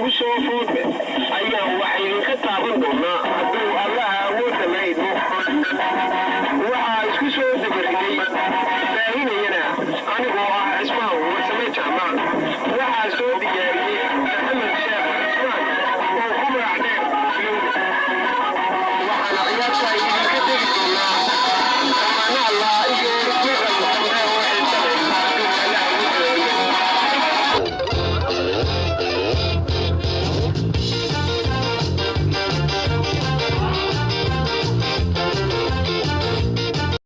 Nagu soo foodle ayaan wax idinka taaban doonaa hadduu Allaha awoodda la idmo.